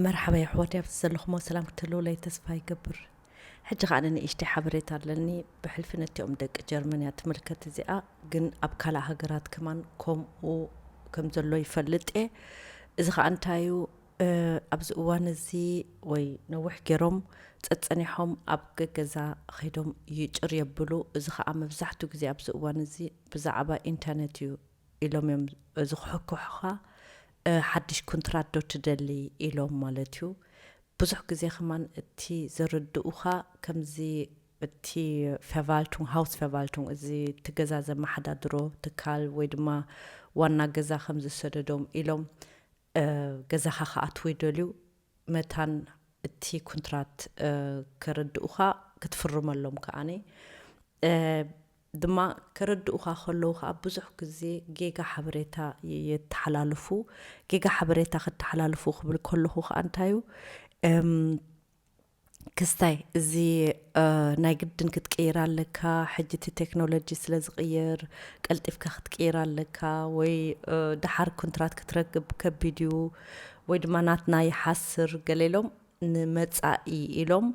መርሓባ ኣሕዋተይ፣ ኣብዚ ዘለኹሞ ሰላም ክትህልውለይ ተስፋ ይገብር። ሕጂ ኸኣ ንእሽተይ ሓበሬታ ኣለኒ። ብሕልፊ ነቲኦም ደቂ ጀርመን እያ ትምልከት እዚኣ፣ ግን ኣብ ካልእ ሃገራት ከማን ከምኡ ከም ዘሎ ይፈልጥ እየ። እዚ ኸኣ እንታይ እዩ? ኣብዚ እዋን እዚ ወይ ነዊሕ ገይሮም ጸጸኒሖም ኣብ ገገዛ ኸይዶም ይጭር የብሉ። እዚ ኸኣ መብዛሕትኡ ግዜ ኣብዚ እዋን እዚ ብዛዕባ ኢንተርነት እዩ ኢሎም እዮም ዝኹሕኩሑኻ። ሓድሽ ኩንትራት ዶ ትደሊ ኢሎም ማለት እዩ። ብዙሕ ግዜ ከማን እቲ ዘረድኡኻ ከምዚ እቲ Verwaltung፣ Hausverwaltung፣ እዚ እቲ ገዛ ዘመሓዳድሮ ትካል ወይ ድማ ዋና ገዛ ከም ዝሰደዶም ኢሎም ገዛኻ ክኣትዉ ይደልዩ። መታን እቲ ኩንትራት ከረድኡኻ ክትፍርመሎም ከኣኒ ድማ ከረድኡኻ ከለዉ ከዓ ብዙሕ ግዜ ጌጋ ሓበሬታ የተሓላልፉ። ጌጋ ሓበሬታ ክተሓላልፉ ክብል ከለኹ ከዓ እንታይ እዩ ክስታይ እዚ ናይ ግድን ክትቅይር ኣለካ። ሕጂ እቲ ቴክኖሎጂ ስለ ዝቕየር ቀልጢፍካ ክትቅይር ኣለካ፣ ወይ ድሓር ኩንትራት ክትረክብ ከቢድ እዩ፣ ወይ ድማ ናትና ይሓስር ገለ ኢሎም ንመጻኢ ኢሎም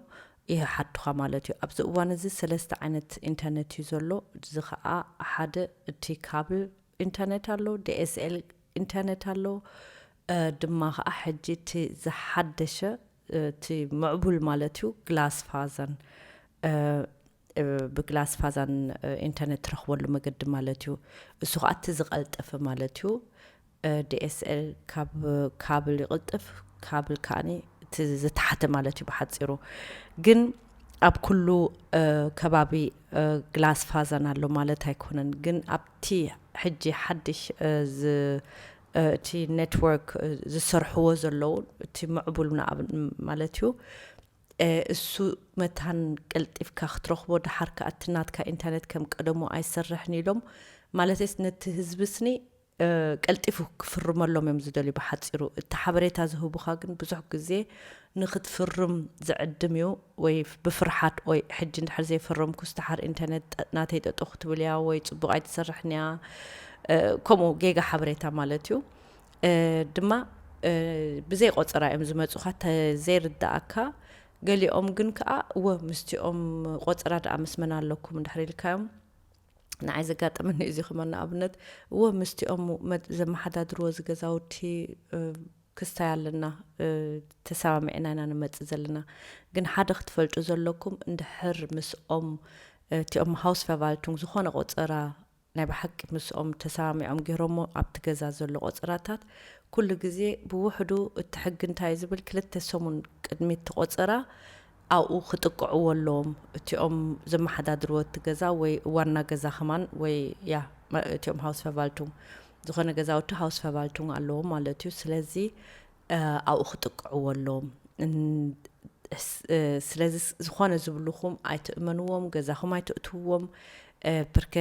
ይሓቱኻ ማለት እዩ። ኣብዚ እዋን እዚ ሰለስተ ዓይነት ኢንተርኔት እዩ ዘሎ። እዚ ኸኣ ሓደ እቲ ካብል ኢንተርኔት ኣሎ፣ ዲኤስኤል ኢንተርኔት ኣሎ፣ ድማ ኸኣ ሕጂ እቲ ዝሓደሸ እቲ ምዕቡል ማለት እዩ ግላስ ፋዘን ብግላስ ፋዛን ኢንተርኔት ትረኽበሉ መገዲ ማለት እዩ። እሱ ኸኣ እቲ ዝቐልጠፈ ማለት እዩ። ዲኤስኤል ካብ ካብል ይቕልጥፍ፣ ካብል ከኣኒ እቲ ዝተሓተ ማለት እዩ ብሓፂሩ። ግን ኣብ ኩሉ ከባቢ ግላስ ፋዛን ኣሎ ማለት ኣይኮነን። ግን ኣብቲ ሕጂ ሓድሽ እቲ ኔትወርክ ዝሰርሕዎ ዘለዉ እቲ ምዕቡል ማለት እዩ። እሱ መታን ቀልጢፍካ ክትረኽቦ፣ ድሓር ከኣ እቲ ናትካ ኢንተርኔት ከም ቀደሙ ኣይሰርሕን ኢሎም፣ ማለተይስ ነቲ ህዝቢ ስኒ ቀልጢፉ ክፍርመሎም እዮም ዝደልዩ። ብሓፂሩ እቲ ሓበሬታ ዝህቡኻ ግን ብዙሕ ግዜ ንክትፍርም ዝዕድም እዩ፣ ወይ ብፍርሓት ወይ ሕጂ እንድሕር ዘይፈረምኩስ ድሓር ኢንተርኔት ናተይ ጠጠው ክትብል እያ ወይ ፅቡቕ ኣይትሰርሕን እያ፣ ከምኡ ጌጋ ሓበሬታ ማለት እዩ። ድማ ብዘይ ቆፀራ እዮም ዝመፁኻ፣ ዘይርዳእካ። ገሊኦም ግን ከዓ እወ ምስቲኦም ቆፀራ ደኣ ምስ መን ኣለኩም እንድሕር ኢልካዮም፣ ንዓይ ዘጋጠመኒ እዚ ከማን ንኣብነት እወ ምስቲኦም ዘመሓዳድርዎ ዝገዛውቲ ክስታይ ኣለና፣ ተሰማሚዕና ኢና ንመፅእ ዘለና። ግን ሓደ ክትፈልጡ ዘለኩም፣ እንድሕር ምስኦም እቲኦም ሃውስ ቨርቫልቱንግ ዝኾነ ቆፀራ ናይ ብሓቂ ምስኦም ተሰማሚዖም ገይሮሞ ኣብቲ ገዛ ዘሎ ቆፀራታት ኩሉ ግዜ ብውሕዱ እቲ ሕጊ እንታይ ዝብል፣ ክልተ ሰሙን ቅድሚ እቲ ቆፀራ ኣብኡ ክጥቅዕዎ ኣለዎም። እቲኦም ዘመሓዳድርዎ እቲ ገዛ ወይ ዋና ገዛ ከማን ወይ ያ እቲኦም ሃውስ ቨርቫልቱንግ ዝኾነ ገዛውቲ ሃውስ ቨርቫልቱንግ ኣለዎም ማለት እዩ። ስለዚ ኣብኡ ክጥቅዕዎ ኣለዎም። ስለዚ ዝኾነ ዝብልኹም ኣይትእመንዎም፣ ገዛኹም ኣይትእትውዎም። ብርከ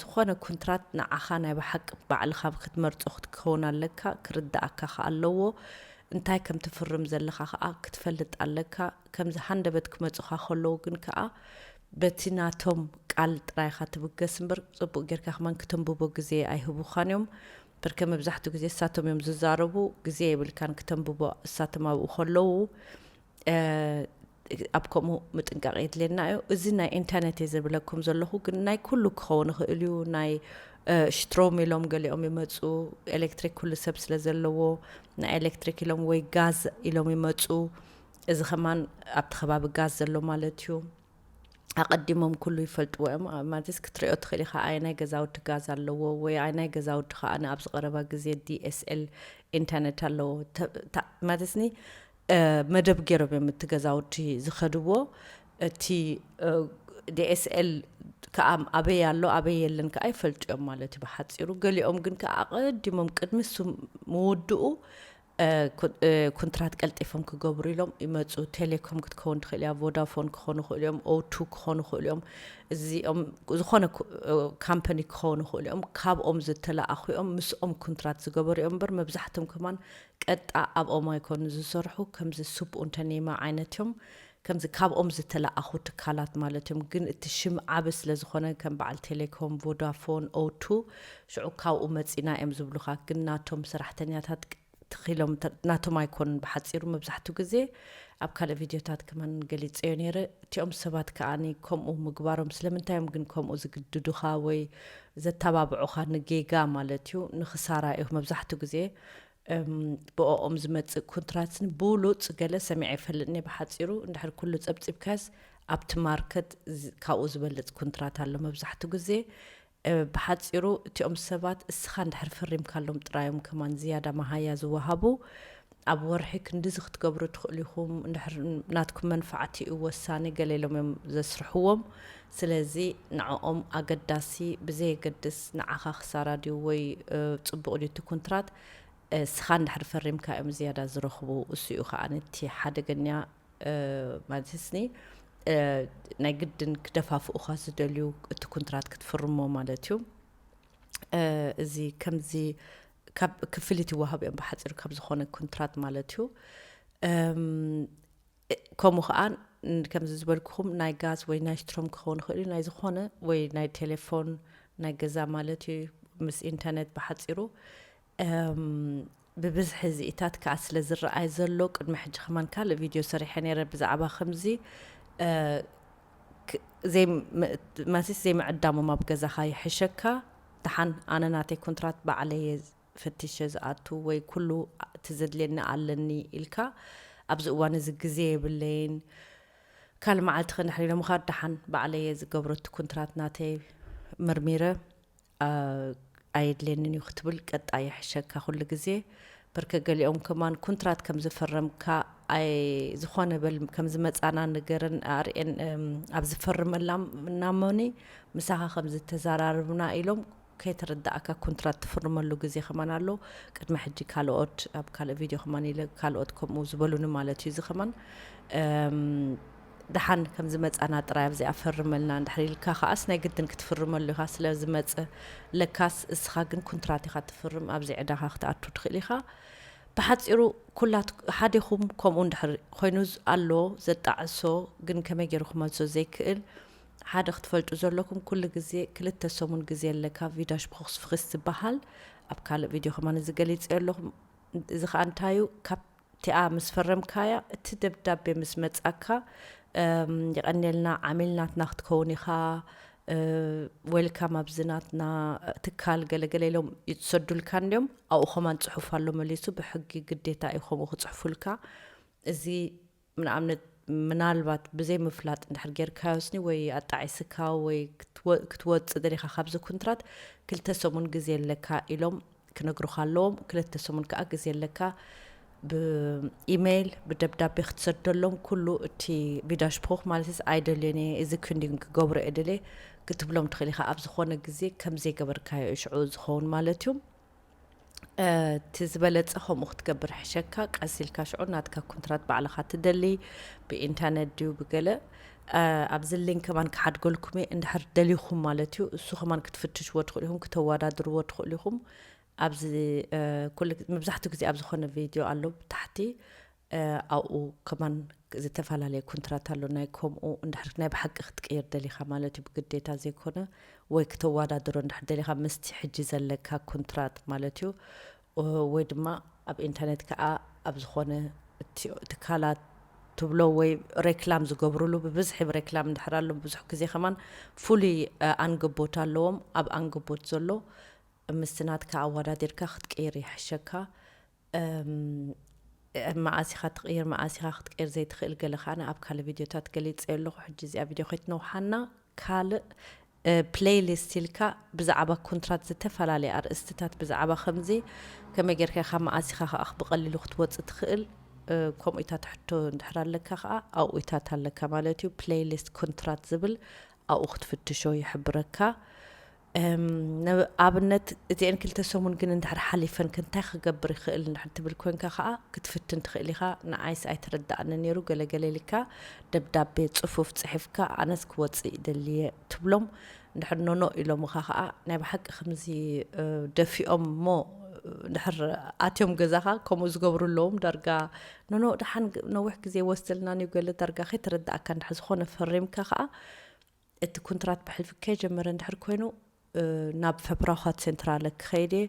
ዝኾነ ኩንትራት ንዓኻ ናይ ብሓቂ ባዕልኻ ክትመርጾ ክትከውን ኣለካ፣ ክርዳኣካ ከኣ ኣለዎ። እንታይ ከም ትፍርም ዘለኻ ከኣ ክትፈልጥ ኣለካ። ከምዚ ሃንደበት ክመጹኻ ከለዉ ግን ከኣ በቲ ናቶም ቃል ጥራይ ኢኻ ትብገስ እምበር፣ ጽቡቕ ጌርካ ከማን ክተንብቦ ግዜ ኣይህቡኻን እዮም። ብርከ መብዛሕትኡ ግዜ እሳቶም እዮም ዝዛረቡ፣ ግዜ የብልካን ክተንብቦ እሳቶም ኣብኡ ከለዉ። ኣብ ከምኡ ምጥንቃቕ የድልየና እዩ። እዚ ናይ ኢንተርኔት እየ ዝብለኩም ዘለኹ፣ ግን ናይ ኩሉ ክኸውን ይኽእል እዩ። ናይ ሽትሮም ኢሎም ገሊኦም ይመፁ፣ ኤሌክትሪክ ኩሉ ሰብ ስለ ዘለዎ ናይ ኤሌክትሪክ ኢሎም ወይ ጋዝ ኢሎም ይመፁ። እዚ ከማን ኣብቲ ከባቢ ጋዝ ዘሎ ማለት እዩ። ኣቐዲሞም ኩሉ ይፈልጥዎ እዮም። ማለትስ ክትሪኦ ትኽእል ኢኻ፣ ኣየናይ ገዛውቲ ጋዝ ኣለዎ ወይ ኣየናይ ገዛውቲ ከኣ ኣብዚ ቀረባ ግዜ ዲኤስኤል ኢንተርኔት ኣለዎ። ማለትስኒ መደብ ገይሮም እዮም እቲ ገዛውቲ ዝኸድዎ። እቲ ዲኤስኤል ከዓ ኣበይ ኣሎ ኣበይ የለን ከዓ ይፈልጡ እዮም ማለት እዩ ብሓፂሩ። ገሊኦም ግን ከዓ ኣቐዲሞም ቅድሚ እሱ ምውድኡ ኩንትራት ቀልጢፎም ክገብሩ ኢሎም ይመፁ። ቴሌኮም ክትከውን ትኽእል እያ፣ ቮዳፎን ክኾኑ ይኽእሉ እዮም፣ ኦቱ ክኾኑ ይኽእሉ እዮም። እዚኦም ዝኾነ ካምፓኒ ክኾኑ ይኽእሉ እዮም። ካብኦም ዝተለኣኹ እዮም፣ ምስኦም ኩንትራት ዝገበሩ እዮም እምበር መብዛሕትኦም ከማን ቀጣ ኣብኦም ኣይኮኑ ዝሰርሑ። ከምዚ ሱብ ኡንተርኔማ ዓይነት እዮም፣ ከምዚ ካብኦም ዝተለኣኹ ትካላት ማለት እዮም። ግን እቲ ሽም ዓቢ ስለ ዝኾነ ከም በዓል ቴሌኮም፣ ቮዳፎን፣ ኦቱ ሽዑ ካብኡ መፂና እዮም ዝብሉኻ። ግን ናቶም ሰራሕተኛታት ትኽኢሎም ናቶም ኣይኮኑን። ብሓፂሩ መብዛሕትኡ ግዜ ኣብ ካልእ ቪድዮታት ከማን ገሊፀዮ ነይረ። እቲኦም ሰባት ከኣ ከምኡ ምግባሮም ስለምንታይ እዮም ግን ከምኡ ዝግድዱኻ ወይ ዘተባብዑኻ? ንጌጋ ማለት እዩ፣ ንኽሳራ እዩ መብዛሕትኡ ግዜ። ብኦም ዝመፅእ ኮንትራትን ብሉፅ ገለ ሰሚዐ ይፈልጥኒ። ብሓፂሩ እንድሕር ኩሉ ፀብፂብካስ ኣብቲ ማርኬት ካብኡ ዝበልፅ ኮንትራት ኣሎ መብዛሕትኡ ግዜ። ብሓፂሩ እቲኦም ሰባት እስኻ እንድሕር ፈሪምካሎም ጥራዮም ከማን ዝያዳ መሃያ ዝወሃቡ። ኣብ ወርሒ ክንድዚ ክትገብሩ ትኽእሉ ኢኹም፣ እንድሕር ናትኩም መንፋዕቲ እዩ ወሳኒ፣ ገለ ኢሎም እዮም ዘስርሕዎም። ስለዚ ንዕኦም ኣገዳሲ ብዘየገድስ ንዓኻ ክሳራ ድዩ ወይ ፅቡቕ ድዩ እቲ ኩንትራት፣ እስኻ እንድሕር ፈሪምካ እዮም ዝያዳ ዝረኽቡ። እሱ እዩ ከዓ ነቲ ሓደገኛ ማለትስኒ ናይ ግድን ክደፋፍኡኻ ዝደልዩ እቲ ኩንትራት ክትፍርሞ ማለት እዩ። እዚ ከምዚ ካብ ክፍሊት ይወሃብ እዮም ብሓፂሩ ካብ ዝኾነ ኩንትራት ማለት እዩ። ከምኡ ከዓ ከምዚ ዝበልኩኹም ናይ ጋዝ ወይ ናይ ስትሮም ክኸውን ይኽእል እዩ፣ ናይ ዝኾነ ወይ ናይ ቴሌፎን ናይ ገዛ ማለት እዩ፣ ምስ ኢንተርኔት ብሓፂሩ። ብብዝሒ እዚኢታት ከዓ ስለ ዝረኣይ ዘሎ ቅድሚ ሕጂ ከማን ካልእ ቪድዮ ሰሪሐ ነይረ ብዛዕባ ከምዚ ማሲስ ዘይምዕዳሞም ኣብ ገዛኻ ይሕሸካ። ደሓን ኣነ ናተይ ኮንትራት ባዕለየ ፈቲሸ ዝኣቱ ወይ ኩሉ እቲ ዘድልየኒ ኣለኒ ኢልካ ኣብዚ እዋን እዚ ግዜ የብለይን ካልእ መዓልቲ ክንድሕር ኢሎምኻ ደሓን ባዕለየ ዝገብሮ እቲ ኮንትራት ናተይ መርሚረ ኣየድልየንን እዩ ክትብል ቀጣ ይሕሸካ ኩሉ ግዜ። በርከ ገሊኦም ከማን ኩንትራት ከም ዝፈረምካ ኣይ ዝኾነ በል ከም ዝመጻና ንገረን ኣርእየን ኣብ ዝፈርመላ እናመኒ ምሳኻ ከም ዝተዘራርብና ኢሎም ከይተረዳእካ ኩንትራት ትፍርመሉ ግዜ ከማን ኣሎ። ቅድሚ ሕጂ ካልኦት ኣብ ካልእ ቪድዮ ከማን ኢለ ካልኦት ከምኡ ዝበሉኒ ማለት እዩ። እዚ ከማን ደሓን ከም ዝመጻና ጥራይ ኣብዚኣ ፈርመልና እንድሕር ኢልካ ከኣስ ናይ ግድን ክትፍርመሉ ኢኻ። ስለ ዝመጸ ለካስ እስኻ ግን ኩንትራት ኢኻ ትፍርም፣ ኣብዚ ዕዳኻ ክትኣቱ ትኽእል ኢኻ። ብሓጺሩ ኩላት ሓዴኹም ከምኡ እንድሕር ኮይኑ ኣሎ ዘጣዕሶ ግን ከመይ ገይሩ ክመልሶ ዘይክእል ሓደ ክትፈልጡ ዘለኩም ኩሉ ግዜ ክልተ ሰሙን ግዜ ኣለካ ቪዳሽ ብኹክስ ፍኽስ ዝበሃል ኣብ ካልእ ቪድዮ ከማን እዚ ገሊጸ ኣለኹም። እዚ ከዓ እንታዩ ካብ እቲኣ ምስ ፈረምካያ እቲ ደብዳቤ ምስ መጻካ የቐንየልና ዓሚል ናትና ክትከውን ኢኻ። ዌልካም ኣብዚ ናትና ትካል ገለገለ ኢሎም ይትሰዱልካ እንዲዮም። ኣብኡ ከማን ፅሑፍ ኣሎ መሊሱ ብሕጊ ግዴታ እዩ ከምኡ ክፅሕፉልካ። እዚ ንኣብነት ምናልባት ብዘይ ምፍላጥ እንድሕር ጌርካዮ ስኒ ወይ ኣጣዒስካ ወይ ክትወፅእ ደሊኻ ካብዚ ኩንትራት ክልተ ሰሙን ግዜ ኣለካ ኢሎም ክነግሩኻ ኣለዎም። ክልተ ሰሙን ከዓ ግዜ ኣለካ ብኢሜይል ብደብዳቤ ክትሰደሎም ኩሉ እቲ ቢዳሽፖክ ማለት እዚ ኣይደልዮን እየ እዚ ክንዲን ክገብሮ እየ ደልየ ክትብሎም ትኽእል ኢኻ። ኣብ ዝኾነ ግዜ ከም ዘይገበርካዮ እዩ ሽዑ ዝኸውን ማለት እዩ። እቲ ዝበለፀ ከምኡ ክትገብር ሕሸካ ቀስ ኢልካ ሽዑ ናትካ ኩንትራት ባዕልኻ ትደሊ ብኢንተርነት ድዩ ብገለ ኣብዚ ሊንክ ከማን ክሓድገልኩም እየ እንድሕር ደሊኹም ማለት እዩ። እሱ ከማን ክትፍትሽዎ ትኽእሉ ኢኹም፣ ክተወዳድርዎ ትኽእሉ ኢኹም። ኣብዚ ኩሉ መብዛሕትኡ ግዜ ኣብ ዝኾነ ቪድዮ ኣሎ ብታሕቲ ኣብኡ ከማን ዝተፈላለየ ኩንትራት ኣሎ። ናይ ከምኡ እንድሕር ናይ ብሓቂ ክትቅይር ደሊኻ ማለት እዩ ብግዴታ ዘይኮነ ወይ ክተወዳድሮ እንድሕር ደሊኻ ምስቲ ሕጂ ዘለካ ኩንትራት ማለት እዩ። ወይ ድማ ኣብ ኢንተርኔት ከዓ ኣብ ዝኾነ ትካላት ትብሎ ወይ ሬክላም ዝገብሩሉ ብብዝሒ ሬክላም እንድሕር ኣሎ ብዙሕ ግዜ ከማን ፍሉይ ኣንገቦት ኣለዎም። ኣብ ኣንገቦት ዘሎ ምስቲ ናትካ ኣወዳዲርካ ክትቅይር ይሕሸካ። መዓስ ኢኻ ትቕይር መዓስ ኢኻ ክትቅይር ዘይትኽእል ገለ ከዓነ ኣብ ካልእ ቪድዮታት ገሊፀ ኣለኹ። ሕጂ እዚኣ ቪድዮ ከይትነውሓና ካልእ ፕሌይሊስት ኢልካ ብዛዕባ ኮንትራት ዝተፈላለየ ኣርእስትታት ብዛዕባ ከምዚ ከመይ ጌርካ ኢኻ መዓስ ኢኻ ከዓ ብቐሊሉ ክትወፅእ ትኽእል ከምኡኢታት ሕቶ እንድሕር ኣለካ ከዓ ኣብኡኢታት ኣለካ ማለት እዩ። ፕሌይሊስት ኮንትራት ዝብል ኣብኡ ክትፍትሾ ይሕብረካ። ኣብነት እዚአን ክልተ ሰሙን ግን እንድሕር ሓሊፈን ክንታይ ክገብር ይኽእል እንድሕር ትብል ኮንካ ከዓ ክትፍትን ትኽእል ኢኻ። ንዓይስ ኣይተረዳእኒ ነይሩ ገለገለ ኢልካ ደብዳቤ ፅፉፍ ፅሒፍካ ኣነስ ክወፅእ ይደልየ ትብሎም። እንድሕር ኖኖ ኢሎምኻ ከዓ ናይ ብሓቂ ከምዚ ደፊኦም እሞ እንድሕር ኣትዮም ገዛኻ ከምኡ ዝገብሩ ኣለዎም። ዳርጋ ኖኖ ደሓን ነዊሕ ግዜ ወስደልና ንዩ ገለ ዳርጋ ከይተረዳእካ እንድሕር ዝኾነ ፈሪምካ ከዓ እቲ ኩንትራት ብሕልፊ ከይጀመረ እንድሕር ኮይኑ ናብ ፈብራኻት ሴንትራለ ክኸይድ እየ።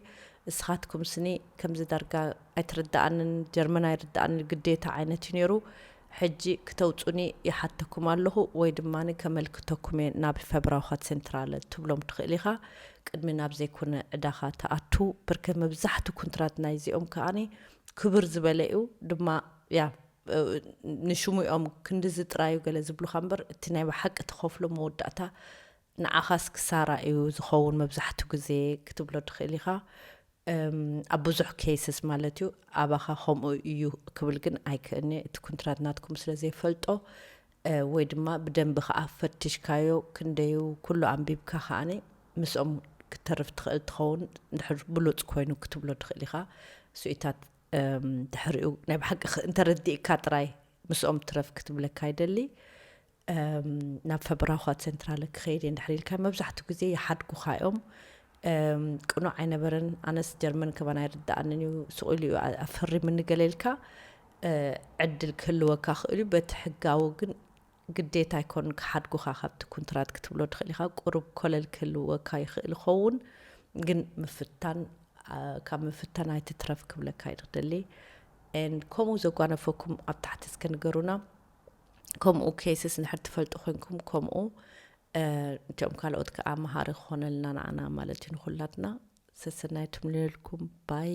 እስኻትኩም ስኒ ከምዚ ዳርጋ ኣይትርድኣንን፣ ጀርመን ኣይርድኣንን፣ ግዴታ ዓይነት እዩ ነይሩ። ሕጂ ክተውፁኒ ይሓተኩም ኣለኹ ወይ ድማ ከመልክተኩም እየ ናብ ፈብራውኻት ሴንትራለ ትብሎም ትኽእል ኢኻ። ቅድሚ ናብ ዘይኮነ ዕዳኻ ተኣቱ። ብርከ መብዛሕቱ ኩንትራት ናይዚኦም ከኣኒ ክብር ዝበለ እዩ ድማ። ያ ንሽሙ እዮም ክንድዚ ጥራዩ ገለ ዝብሉኻ እምበር እቲ ናይ ብሓቂ ተኸፍሎ መወዳእታ ንዓኻስ ክሳራ እዩ ዝኸውን መብዛሕቱ ግዜ ክትብሎ ትኽእል ኢኻ። ኣብ ብዙሕ ኬስስ ማለት እዩ። ኣባኻ ከምኡ እዩ ክብል ግን ኣይክእልኒ። እቲ ኩንትራት ናትኩም ስለ ዘይፈልጦ ወይ ድማ ብደንቢ ከዓ ፈትሽካዮ ክንደዩ ኩሉ ኣንቢብካ ከዓኒ ምስኦም ክትተርፍ ትኽእል ትኸውን። ድሕር ብሉፅ ኮይኑ ክትብሎ ትኽእል ኢኻ። ስኢታት ድሕሪኡ ናይ ብሓቂ እንተረዲእካ ጥራይ ምስኦም ትረፍ ክትብለካ ይደሊ። ናብ ፈብራኳት ሴንትራል ክኸይድ እየ እንድሕር ኢልካ መብዛሕትኡ ግዜ ይሓድጉኻ እዮም። ቅኑዕ ኣይነበረን። ኣነስ ጀርመን ከማን ኣይርድኣንን እዩ፣ ስቕ ኢሉ እዩ ኣፈሪምኒ ገለ ኢልካ ዕድል ክህልወካ ክእል እዩ። በቲ ሕጋዊ ግን ግዴታ ኣይኮን ክሓድጉኻ ካብቲ ኩንትራት ክትብሎ ትኽእል ኢኻ። ቁሩብ ኮለል ክህልወካ ይኽእል ይኸውን፣ ግን ምፍታን ካብ ምፍታን ኣይትትረፍ ክብለካ ይደሊ። ከምኡ ዘጓነፈኩም ኣብ ታሕቲ እስከ ንገሩና። ከምኡ ኬስስ እንድሕር ትፈልጡ ኮንኩም ከምኡ እቲኦም ካልኦት ከዓ መሃሪ ክኾነልና ንዓና ማለት እዩ ንኩላትና። ሰሰናይ ትምልልኩም ባይ